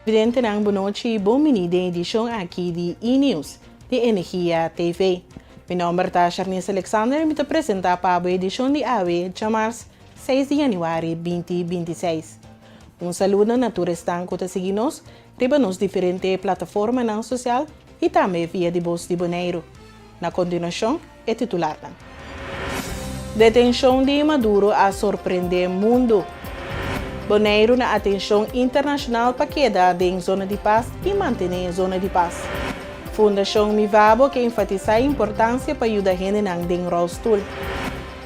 Televidentenan bon nochi, bon bini den edishon aki di E-News di Energia TV. Mi nòmber ta Sharnice Alexander i mi ta presentá pa bo edishon di awe, djamars, 6 di yanüari 2026. Un saludo na tur esnan ku ta sigui nos riba nos diferente plataformanan sosial i tambe via di Bos di Boneiru. Na kontinuashon, e titularnan. Detenshon di Maduro a sorprendé mundu. Boneiru na atenshon internashonal pa keda den zona di pas i mantené zona di pas. Fundashon Mivabo ke enfatisá importansia pa yuda hendenan den ròlstul.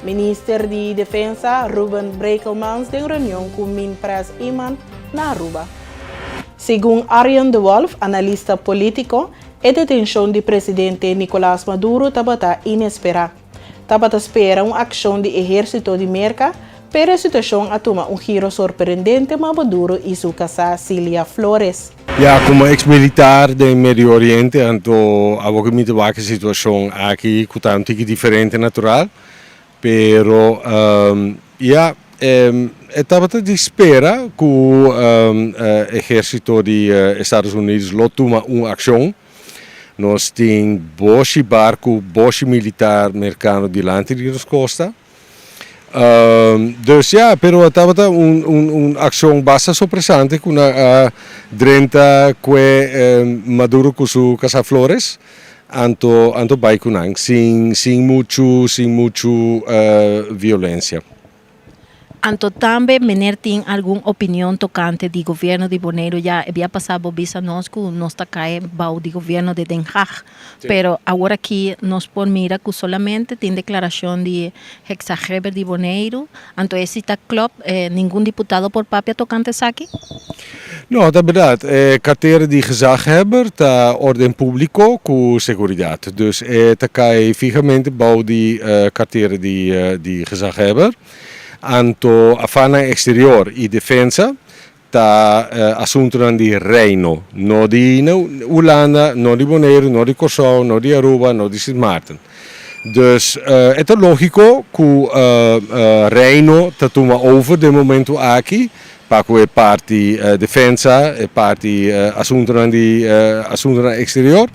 Minister di Defensa Ruben Brekelmans den reunion ku Minpres Eman na Aruba. Segun Arjen de Wolff, analista polítiko, e detenshon di presidente Nicolas Maduro tabata inesperá. Tabata spera un akshon di ehérsito di Merka, pero e situashon a tuma un giro sorprendente ma Maduro i su kasá Cilia Flores. Ya, komo eks militar den Medio Oriente, anto awor ku mi ta wak e situashon aki ku ta un tiki diferente natural, pero ya, e tabata di spera ku ehérsito di Estados Unidos lo tuma un akshon. Nos tin boshi barku, boshi militar merkano dilanti di nos kosta. Dus ya, pero e tabata un un un akshon basta sorpresante ku nan a drenta kue Maduro ku su kasá Flores anto anto bai ku nan sin sin muchu sin muchu violensia. Anto tambe meneer tin algun opinion tocante di gobierno di Boneiru ya e bia pasa bo bisa nos cu nos ta cae bao di gobierno di Den Haag pero awor aki nos por mira cu solamente tin declaracion di Hexageber di Boneiru anto esi ta klop ningun diputado por papia tocante esaki? No, ta berdad. E cartera di gezaghebber ta orden publico cu seguridad. Dus e ta cay fijamente bou di cartera di gezaghebber. Anto afanan exterior y defensa ta asuntonan di Reino, no di Hulanda, no di Boneiru, no di Corsou, no di Aruba, no di Sint Maarten. Dus e ta logico cu Reino ta tuma over den momento aki pa cu e parti defensa, e parti asuntonan di asuntonan exterior.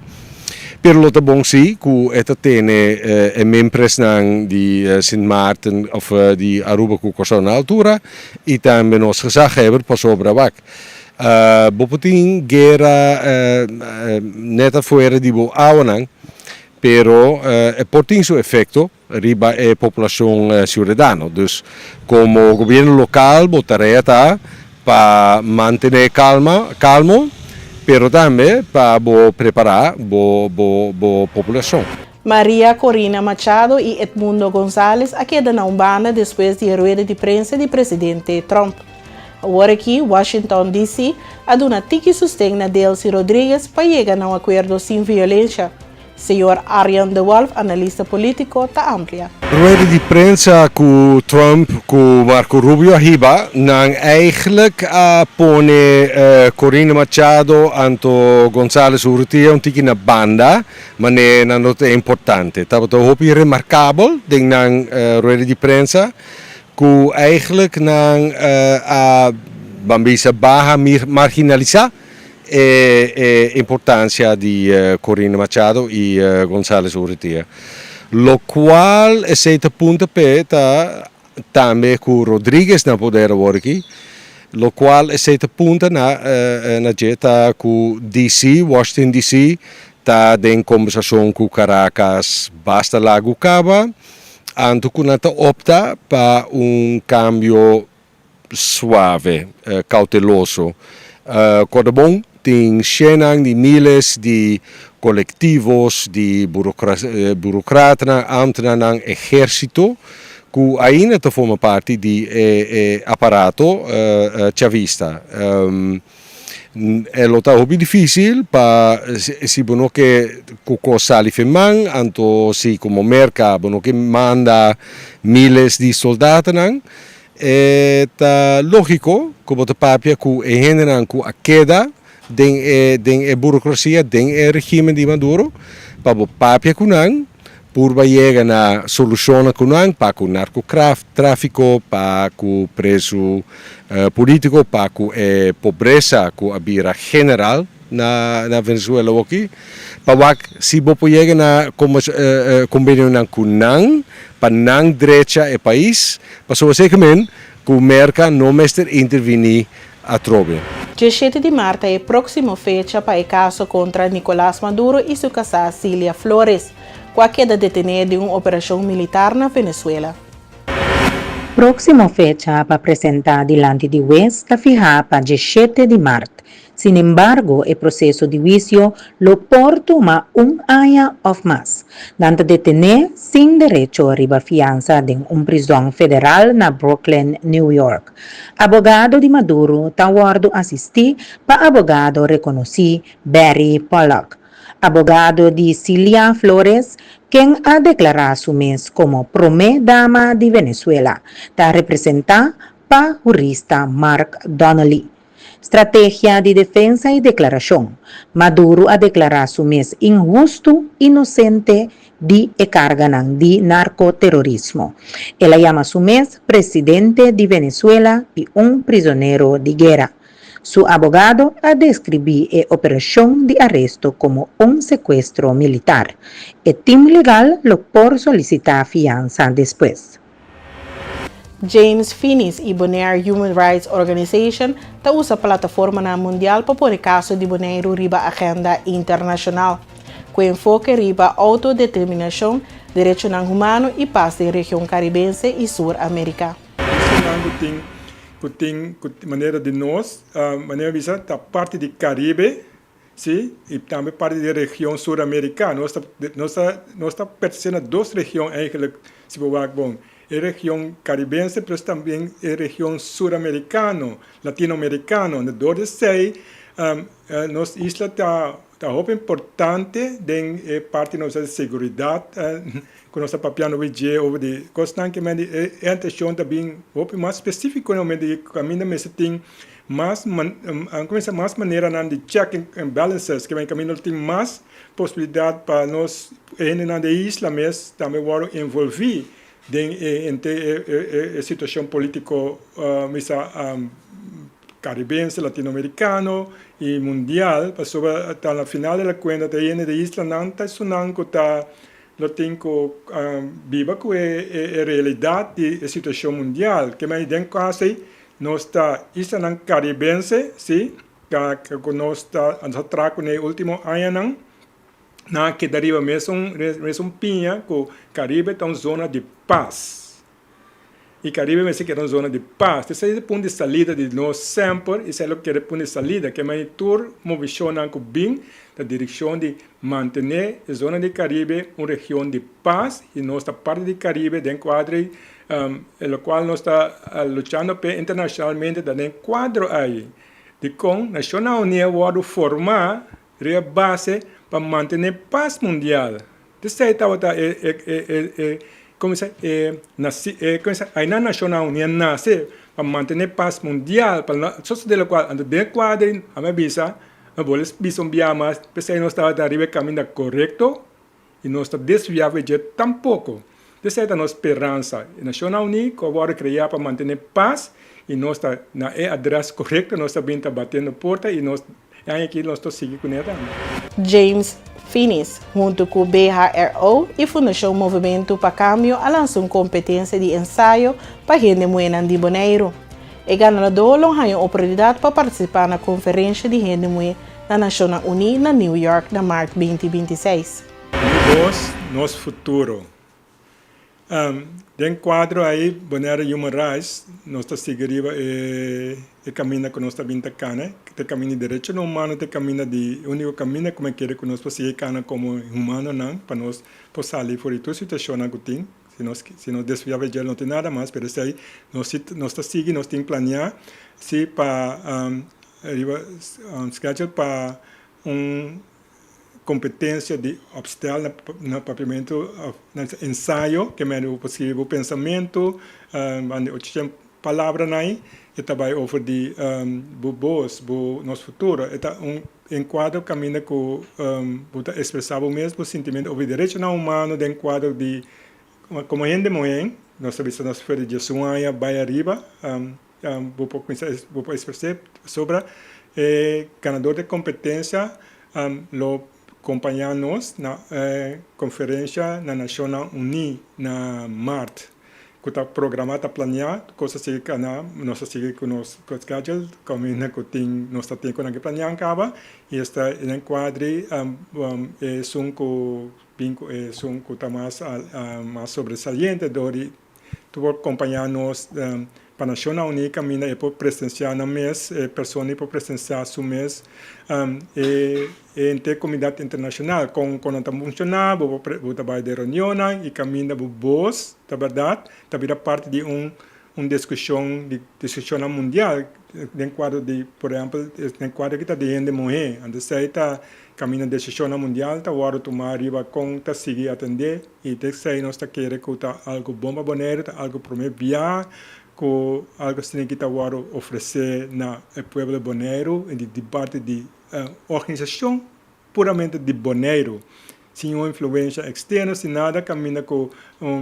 Pero lo ta bon si cu e ta tene e mempresnan di Sint Maarten of di Aruba cu Corsou na altura y tambe nos gezaghebber pasobra wak. Bo por tin guera net afuera di bo awanan pero e por tin su efecto riba e populacion ciudadano. Dus como gobierno local bo tarea ta pa mantene calma, calmo, pero tambe pa bo prepara bo bo bo populacion. Maria Corina Machado i Edmundo Gonzalez a keda na un banda despues di e rueda di prensa di presidente Trump. Awor aki Washington DC a duna tiki sosten na Delcy Rodriguez pa yega na un akuerdo sin violensha. Señor Arjan de Wolff, analista polítiko, ta amplia. Rueda di prensa ku Trump ku Marco Rubio a hiba, nan eigenlijk a pone Corina Machado anto Gonzalez Urrutia un tiki na banda, manera nan no ta importante. Tabata hopi remarkabel den nan rueda di prensa ku eigenlijk nan a, ban bisa, baha marginalisá e e importancia di Corina Machado y Gonzales Urrutia. Locual esey ta punta p'e ta tambe cu Rodriguez na poder awor aki, locual esey ta punta na na dje ta cu DC, Washington DC, ta den combersacion cu Caracas basta lagu caba, anto cu nan ta opta pa un cambio suave, cauteloso. Corda bon, tin shennan di miles di colectivos, di burocratanan, ambtenaarnan, ehercito, cu ainda ta forma parti di e aparato chavista. E lo ta hopi dificil pa si bo no ke cu cos sali fen man, anto si como Merca bo no ke manda miles di soldatonan, E ta lógiko ku bo ta papia ku e hendenan ku a keda den e den e burokrasia, den e regimen di Maduro, pa bo papia ku nan, Purba yega na solushonnan ku nan pa ku narkotráfiko, pa ku prezu polítiko, pa ku e pobresa ku a bira general na na Venezuela awoki, pa wak si bo por yega na kombenionan ku nan pa nan drecha e pais, pasobra zekerment ku Merka no mester intervini atrobe. 17 di mart ta e próksimo fecha pa e kaso kontra Nicolas Maduro i su kasá Cilia Flores, ku a keda detené den un operashon militar na Venezuela. Próksimo fecha pa presentá dilanti di wes ta fihá pa 17 di mart. Sinembargo, e proseso di wisio lo por tuma un aña òf mas. Nan ta detené sin derecho riba fiansa den un prizòn federal na Brooklyn, New York. Abogado di Maduro ta wòrdu asistí pa abogado rekonosí Barry Pollack. Abogado di Cilia Flores, ken a deklará su mes komo promé dama di Venezuela, ta representá pa hurista Mark Donnelly. Strategia di defensa i deklarashon, Maduro a deklará su mes inhustu, inosente di e karganan di narkoterorismo. El a yama su mes presidente di Venezuela i un prizonero di guera. Su abogado a deskribí e operashon di aresto komo un sekuestro militar. E tim legal lo por solisitá fiansa despues. James Finies i Bonaire Human Rights Organization ta usa plataformanan mundial pa pone kaso di Boneiru riba agenda internashonal, ku enfoke riba outodeterminashon, derechonan humano i pas den region Karibense i Sur Amerika. Esnan ku tin ku tin ku manera di nos manera bisa ta parti di Karibe si i tambe parti di region Sur Amerika. Nos ta nos ta nos ta pertense na dos region eigenlijk si bo wak bon e region Karibense pero tambe e region Sur Amerikano Latino Amerikano. Dor di esei nos isla ta ta hopi importante den e parti nos di seguridat ku nos ta papiando wi dje over di kosnan ke men di e intenshon ta bin hopi mas spesífiko na momento di kaminda mester tin mas kuminsa mas maneranan di check and balances ke men kaminda lo tin mas posibilidat pa nos hendenan di e isla mes tambe wòrdu envolví den e henter e situashon polítiko misa karibense, latinoamerikano i mundial pasobra ta na final de la kuenta ta e hende di e islanan ta esunnan ku ta Lo tin ku biba ku e realidat di e situashon mundial. Ke mei den kas ei nos ta islanan karibense, si, ku nos ta nos a traha kuné e último añanan. Nan a keda riba mesun mesun piña ku Karibe ta un zona di pas. I Karibe mester keda un zona di pas. Esei ta e punto di salida di nos semper, esei lo keda e punto di salida. Ke mei tur movishonnan ku bin ta direkshon di mantené e zona di Karibe un region di pas i nos ta parti di Karibe den kuadro ei, e lokual nos ta luchando p'e internashonalmente ta den kuadro ei. Dikon Nashonnan Uní a wòrdu formá riba base pa mantené pas mundial. Esei tabata e e e e e komo se e nasi e komo se ainan Nashonnan Uní a nase pa mantené pas mundial pa sosodé lokual anto den e kuadro ei ami a bisa Mi bo les bisa un bia mas, p'esei nos tabata riba e kaminda korekto i nos ta desviá for dje tampoko. P'esei ta nos speransa. E Nashonnan Uní ku a wòrdu kreá pa mantené pas i nos ta na e adrès korekto, nos ta bin ta batiendo porta i nos e aña aki nos ta sigui kuné tambe. James Finies, huntu ku BHRO i Fundashon Movementu pa Kambio a lansa un kompetensia di ensayo pa hende muhénan di Boneiru. E ganadó lo haña oportunidat pa partisipá na Konferensha di Hende Muhé na Nashonnan Uní na New York na mart 2026. Mi bos, nos futuro. Den kuadro ei Bonaire Human Rights nos ta sigui riba e e kaminda ku nos ta bin ta kana, ta e kaminda di derechonan humano, ta e kaminda di e úniko kaminda ku mi kere ku nos por sigui kana komo humanonan pa nos por sali for di tur situashonnan ku tin. Si nos si nos desviá pa dje no tin nada mas, pero esei nos si nos ta sigui, nos tin planeá si pa riba schedule pa un kompetensia di opstel na na papiamentu òf nan bisa ensayo ke mende bo por skibi bo pensamentu banda di 800. palabranan ei, e ta bai over di bo bos, bo nos futuro. E ta un enkuadro kaminda ku bo ta ekspresá bo mes, bo sintimentu over di derechonan humano den kuadro di komo hende muhé, nos ta bisa nos for di diesun aña bai ariba, bo por kuminsá bo por ekspres'é pasobra e ganador di kompetensia lo kompañá nos na e konferensha na Nashonnan Uní na mart ku ta programá ta planeá kos a sigui kana nos a sigui ku nos schedule kaminda ku tin nos ta tin ku nan ke planeá kaba i esta den kuadri esun ku bin ku esun ku ta mas mas sobresaliente dor di Tu por kompañá nos pa Nashonnan Uní kaminda e por presensiá nan mes, e persona ei por presensiá su mes e henter komunidat internashonal kon kon nan ta funshoná, bo por bo ta bai den reunionnan i kaminda bo bos ta bèrdat ta bira parti di un un diskushon di diskushonnan mundial den kuadro di por ehèmpel den kuadro ki ta di hende muhé. Anto esei ta kaminda desishonnan mundial ta wòrdu tumá riba kon ta sigui atendé. I t'esei nos ta kere ku ta algu bon pa Boneiru, ta algu promé bia ku algu asina ki ta wòrdu ofresé na e pueblo di Boneiru i di parti di organisashon puramente di Boneiru, sin un influensha eksterno, sin nada kaminda ku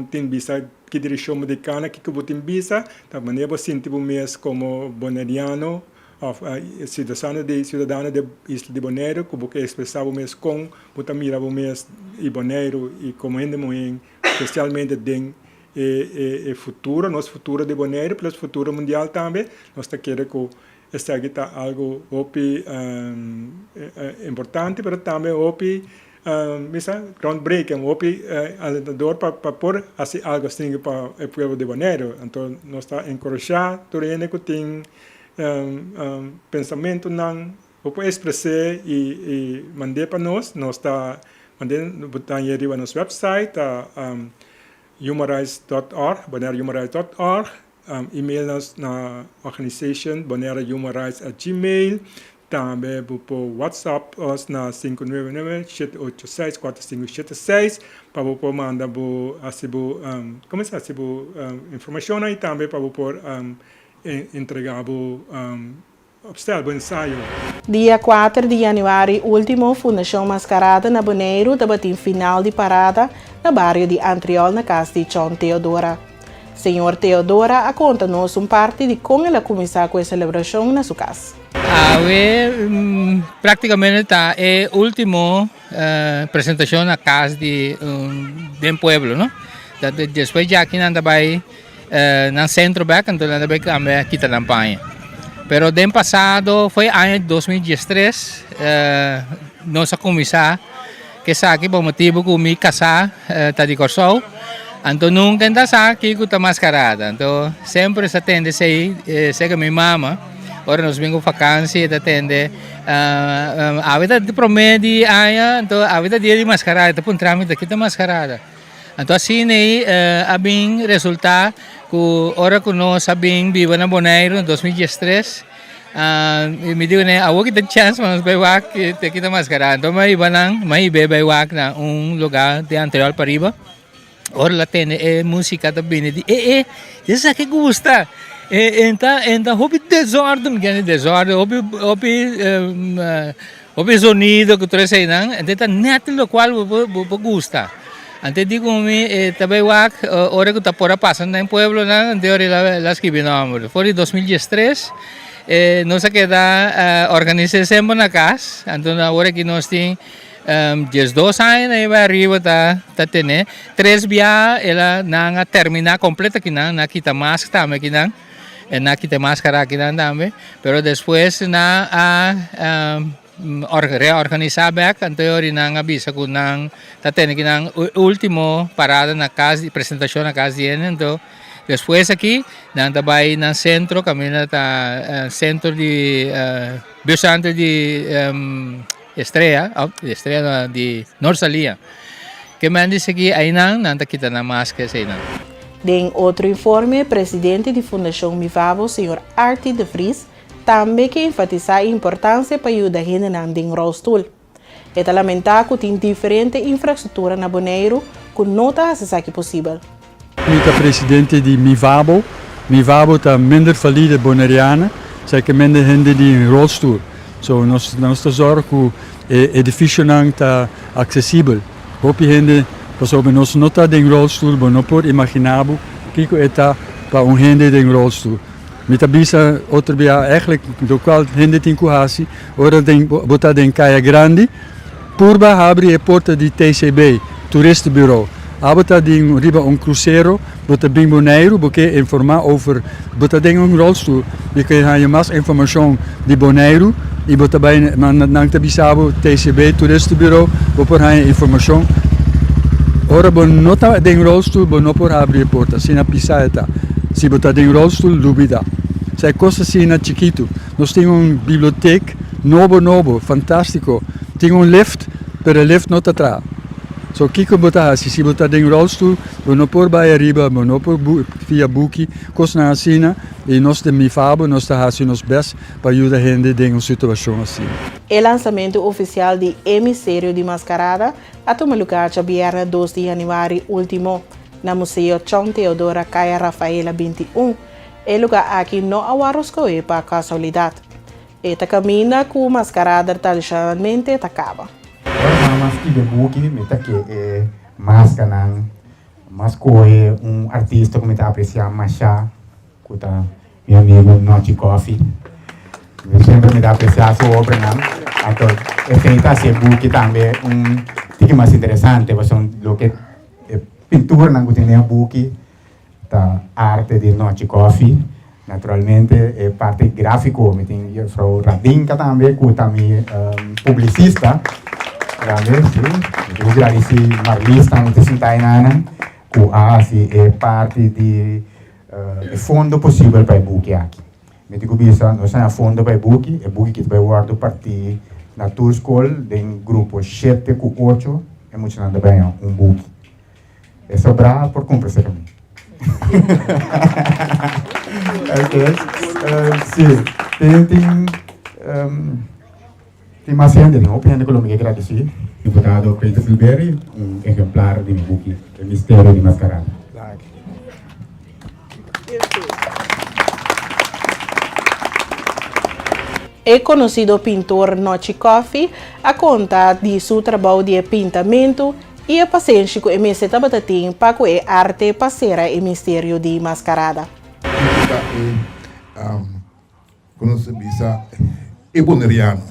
tin bisa ki direkshon bo tin kana, kiko bo tin bisa, ta manera bo sinti bo mes komo boneriano. Of siudadano di siudadano di isla di Boneiru ku bo ke ekspresá bo mes kon bo ta mira bo mes i Boneiru i komo hende muhé spesialmente den e e e futuro nos futuro di Boneiru pero nos futuro mundial tambe nos ta kere ku esaki ta algu hopi importante pero tambe hopi misa groundbreaking hopi alentador pa pa por hasi algu asinki pa e pueblo di Boneiru anto nos ta enkurashá tur hende ku tin Pensamentunan bo por expres'é i mand'é pa nos. Nos ta mand'é bo ta hañ'é riba nos website ta humanrights dot org, bonaire humanrights dot org. Email nos na organization bonaire humanrights at gmail. Tambe bo por whatsapp nos na 599 786 4576 pa bo por manda bo hasi bo komo se hasi bo informashonnan i tambe pa bo por Entregá bo opstel, bo ensayo. Dia kuater di yanüari último Fundashon Maskarada na Boneiru tabatin final di parada na bario di Antriol na kas di Chon Theodora. Señor Theodora a konta nos un parti di kon el a kuminsá ku e selebrashon na su kas. Awe práktikamente ta e último presentashon na kas di den pueblo no. Despues djaki nan ta bai Nan centro bek anto nan ta bay cambia kita nan paña. Pero den pasado foi aña 2013 nos a cuminsa cu esaki pa motibo cu mi casa ta di Corsou anto nunca ta sa kico ta mascarada anto semper sa tende esey cerca mi mama ora nos bin cu vakantie e ta tende awe ta prome di aña anto awe ta dia di mascarada e ta puntra mi ta kita mascarada. Anto asina ei a bin resultá ku ora ku nos a bin biba na Boneiru na 2013, mi di kuné awor ki ta chèns pa nos bai wak te kita maskará. Anto mi a hiba nan, mi a hib'é bai wak na un lugá den Antriol pariba. Ora el a tende e músika ta bini di e e esaki gusta. E ta e ta hopi desòrden, mi kende desòrden hopi hopi Hopi zonido ku tur eseinan, ente ta nèt lokual bo bo bo gusta. Ante di ku mi e ta bai wak ora ku ta por a pasa den pueblonan, ante ora el a skibi nòmber. For di 2013 nos a keda organis'é semper na kas, anto awor aki nos tin 12 aña na e bai ariba ta ta tene. Tres bia el a nan a terminá kompleto akinan, nan a kita mask tambe akinan. E na kita maskara akinan tambe, pero despues nan a reorganisa bek, anto e ora nan a bisa ku nan ta tene kinan ultimo parada na kas di presentashon na kas di hende, anto despues aki nan ta bai nan sentro kaminda ta sentro di bus antes di Estrella, Estrella no di Norsalia. Ke men di sigui einan nan ta kita nan masker eseinan. Den otro informe, presidente di Fundashon Mivavo, señor Artie de Vries, tambe ke enfatisá e importansia pa yuda hendenan den rolstoel. E ta lamentá ku tin diferente infrastruktura na Boneiru ku no ta hasi esaki posibel. Mi ta presidente di Mivabo. MIVABO ta minder valide Bonerianen, esei ke minder hende di rolstoel. So nos nos ta zorg ku e edificionan ta aksesibel. Hopi hende pasobra nos no ta den rolstoel bo no por imagina bo kiko e ta pa un hende den rolstoel. Mi ta bisa otro bia eigenlijk lokual hende tin ku hasi ora den bo ta den kaya grandi purba habri e porta di TCB, Toeristenbureau. Abo ta den riba un krusero bo ta bin Boneiru bo ke informa over bo ta den un rolstoel bo ke haña mas informashon di Boneiru i bo ta bai nan ta bisa bo TCB, Toeristenbureau, bo por haña informashon. Ora bo no ta den rolstoel bo no por habri e porta asina pisa e ta. Si bo ta den rolstoel lubida. Sa e kos asina chikitu. Nos tin un bibliotek nobo nobo, fantastiko. Tin un lift pero e lift no ta traha. So kiko bo ta hasi si bo ta den rolstoel bo no por bai ariba, bo no por fia buki, kosnan asina i nos den MIFABO nos ta hasi nos bes pa yuda hende den un situashon asina. E lansamentu ofisial di E Misterio di Maskarada a tuma lugá djabièrnè dos di yanüari último na Museo Chon Teodora Kaya Rafaela 21. E lugá aki no a wòrdu skohé pa kasualidat. E ta kaminda ku maskarada tradishonalmente ta kaba. Ora mama skibi e buki mi ta ke e maskanan mas kohe un artista ku mi ta apresiá mashá ku ta mi amigu Nochi Coffie. Mi semper mi ta apresiá su obranan anto esei ta hasi e buki tambe un tiki mas interesante pasobra loke e pinturanan ku tin den e buki Ta arte di Nochi Coffee. Naturalmente e parti grafico mi tin juffrouw Radinka tambe cu ta mi publicista tambe si. Mi tin cu gradici Marlies tambe cu ta sinta enanan cu a haci e parti di e fondo posibel pa e buki aki. Mi tin cu bisa nos a haña fondo pa e buki, e buki aki ta bay wordo parti na tur scol den grupo shete cu ocho e muchanan ta bay haña un buki. E sobrá por kumpra serka mi. Ok, si, tin tin tin mas hende, tin hopi hende ku lo mi ke gradisí. Diputado Peter Silberie, un ehemplar di mi buki E Misterio di Mascarada. E konosido pintor Nochi Coffie a konta di su trabou di e pintamentu i e pasenshi ku e mester tabata tin pa ku e arte pa sera e misterio di maskarada. Kiko ta e, ku nos ta bisa, e boneriano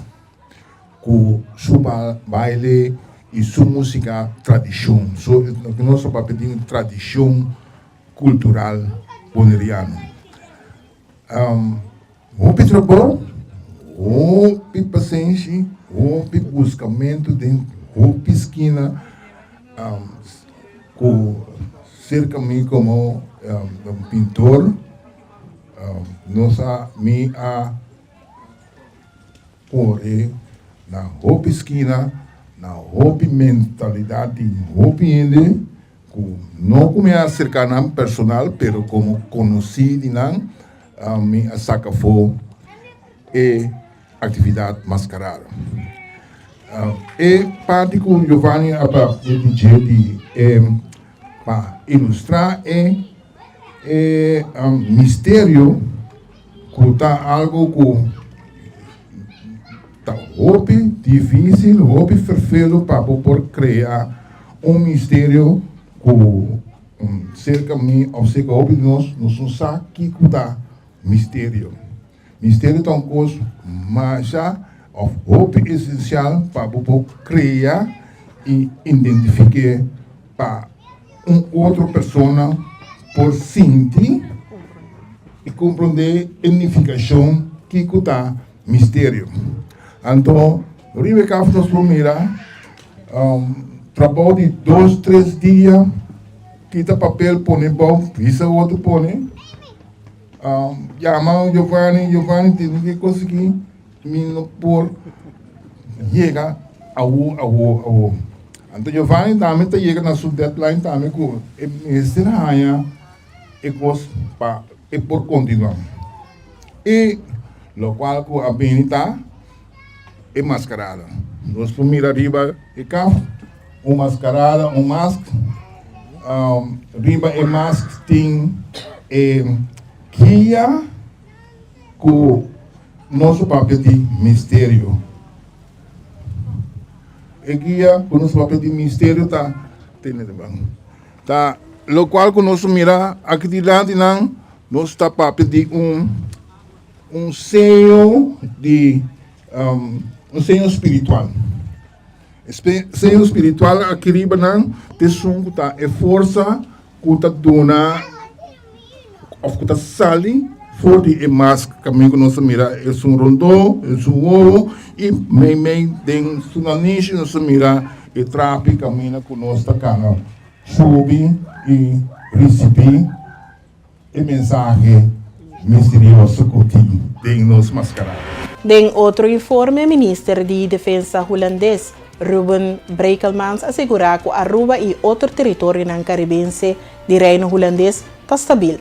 ku su baile i su músika tradishon? So, nos ta papia di un tradishon kultural boneriano. Hopi trabou, hopi pasenshi, hopi buskamentu den hopi skina ku serka mi komo pintor nos a mi a kore na hopi skina, na hopi mentalidat di hopi hende ku no ku mi a aserká nan personal pero komo konosí di nan mi a saka afó e aktividat maskarada. E parti ku Giovanni a papia di dje di e pa ilustrá e e misterio ku ta algu ku Ta hopi dificil, hopi ferfelu pa bo por crea un misterio cu cerca mi of cerca hopi di nos, nos no sa kico ta misterio. Misterio ta un cos masha of hopi esencial pa bo por crea y identifique pa un otro persona por sinti y comprende e nificacion kico ta Misterio. Anto riba e kaf nos por mira trabou di dos tres dia, kita papel pone bou, bisa otro pone, yama Giovanni, Giovanni tin ke kos aki mi no por yega awo awo awo. Anto Giovanni tambe ta yega na su deadline tambe ku e mester haña e kos pa e por kontinua. I lokual ku a bini ta e maskarada. Nos por mira riba e kaf un maskarada, un mask. Riba e mask tin e. Guia ku nos a papia di misterio. E guia ku nos a papia di misterio ta tene de ban. Ta lokual ku nos mira aki dilanti nan, nos ta papia di un un seño di un seño spiritual. E seño spiritual aki riba nan ta esun ku ta e forsa ku ta duna òf ku ta sali for di e mask kaminda ku nos ta mira esun rondó, esun wowo i meimei den su nanishi nos ta mira e trapi kaminda ku nos ta kana subi i risibí e mensahe misterioso ku tin den nos maskarada. Den otro informe, minister di Defensa Hulandes, Ruben Brekelmans a sigurá ku Aruba i otro teritorionan karibense di Reino Hulandes ta stabil,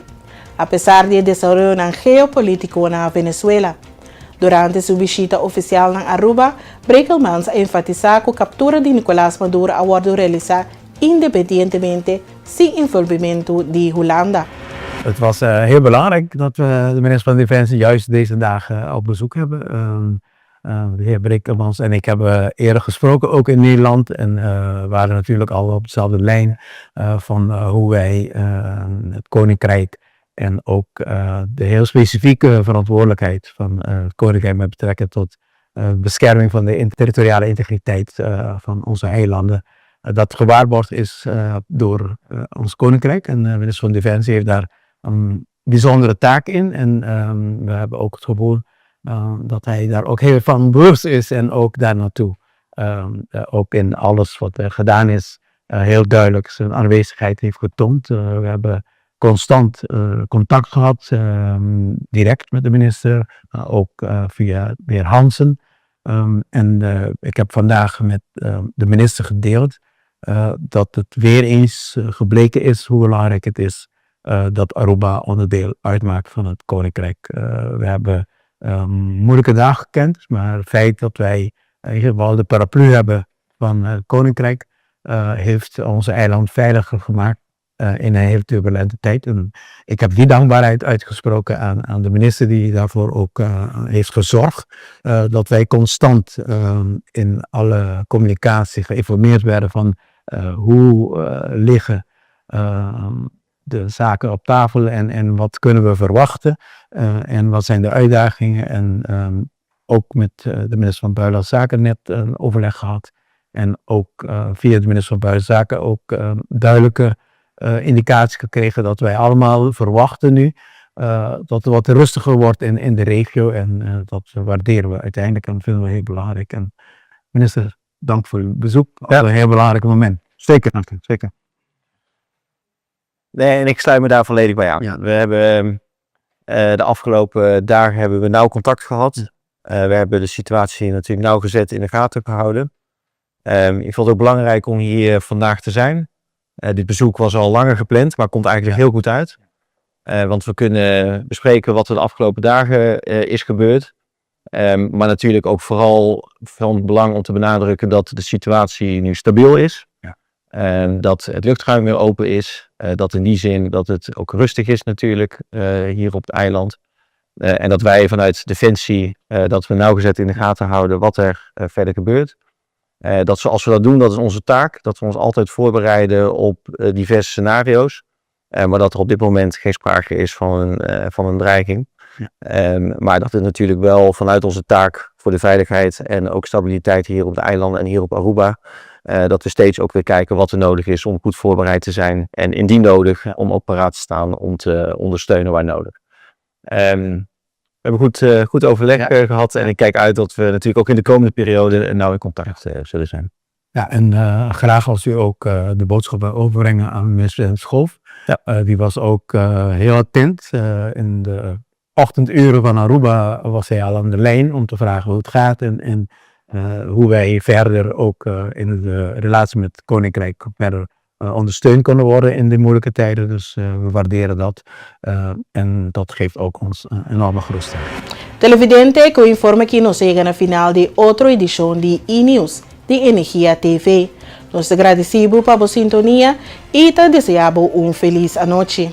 apesar di e desaroyonan geopolítiko na Venezuela. Durante su bishita ofisial na Aruba, Brekelmans a enfatisá ku kaptura di Nicolás Maduro a wòrdu realisá independientemente sin envolvimentu di Hulanda. Het was heel belangrijk dat we de minister van Defensie juist deze dagen op bezoek hebben. De heer Brekelmans en ik hebben eerder gesproken, ook in Nederland. En waren natuurlijk al op dezelfde lijn van hoe wij het Koninkrijk en ook de heel specifieke verantwoordelijkheid van het Koninkrijk met betrekking tot bescherming van de territoriale integriteit van onze eilanden, dat gewaarborgd is door ons Koninkrijk. En de minister van Defensie heeft daar een bijzondere taak in. En we hebben ook het gevoel dat hij daar ook heel van bewust is en ook daar naartoe, ook in alles wat er gedaan is, heel duidelijk zijn aanwezigheid heeft getoond. We hebben constant contact gehad, direct met de minister, maar ook via de heer Hansen. En ik heb vandaag met de minister gedeeld dat het weer eens gebleken is hoe belangrijk het is dat Aruba onderdeel uitmaakt van het Koninkrijk. We hebben moeilijke dagen gekend, maar het feit dat wij in ieder geval de paraplu hebben van het Koninkrijk heeft onze eiland veiliger gemaakt in een heel turbulente tijd. En ik heb die dankbaarheid uitgesproken aan de minister die daarvoor ook heeft gezorgd dat wij constant in alle communicatie geïnformeerd werden van hoe liggen de zaken op tafel en wat kunnen we verwachten en wat zijn de uitdagingen. En ook met de minister van Buitenlandse Zaken net een overleg gehad. En ook via de minister van Buitenlandse Zaken ook duidelijke indicatie gekregen dat wij allemaal verwachten nu dat het wat rustiger wordt in de regio. En dat waarderen we uiteindelijk en vinden we heel belangrijk. En minister, dank voor uw bezoek. Ja. Een heel belangrijk moment. Zeker, dank u. Zeker. Nee, en ik sluit me daar volledig bij aan. Ja. We hebben de afgelopen dagen hebben we nauw contact gehad. We hebben de situatie natuurlijk nauwgezet in de gaten gehouden. Ik vond het ook belangrijk om hier vandaag te zijn. Dit bezoek was al langer gepland, maar komt eigenlijk heel goed uit. Want we kunnen bespreken wat er de afgelopen dagen is gebeurd. Maar natuurlijk ook vooral van belang om te benadrukken dat de situatie nu stabiel is. Dat het luchtruim weer open is. Dat in die zin dat het ook rustig is natuurlijk hier op het eiland. En dat wij vanuit Defensie dat we nauwgezet in de gaten houden wat er verder gebeurt. Dat zoals we dat doen, dat is onze taak. Dat we ons altijd voorbereiden op diverse scenario's. Maar dat er op dit moment geen sprake is van een dreiging. Maar dat het natuurlijk wel vanuit onze taak voor de veiligheid en ook stabiliteit hier op de eilanden en hier op Aruba, dat we steeds ook weer kijken wat er nodig is om goed voorbereid te zijn. En indien nodig, om ook paraat te staan om te ondersteunen waar nodig. We hebben goed overleg gehad en ik kijk uit dat we natuurlijk ook in de komende periode nauw in contact zullen zijn. Ja, en graag als u ook de boodschap wil overbrengen aan minister Schoof. Die was ook heel attent. In de ochtenduren van Aruba was hij al aan de lijn om te vragen hoe het gaat en hoe wij verder ook in de relatie met het Koninkrijk verder ondersteund kunnen worden in die moeilijke tijden. Dus we waarderen dat. En dat geeft ook ons een enorme geruststelling. Televidente, ku e informe aki nos a yega na final di otro edishon di E-News di Energia TV. Nos ta gradisí bo pa bo sintonia i ta deseá bo un felis anochi.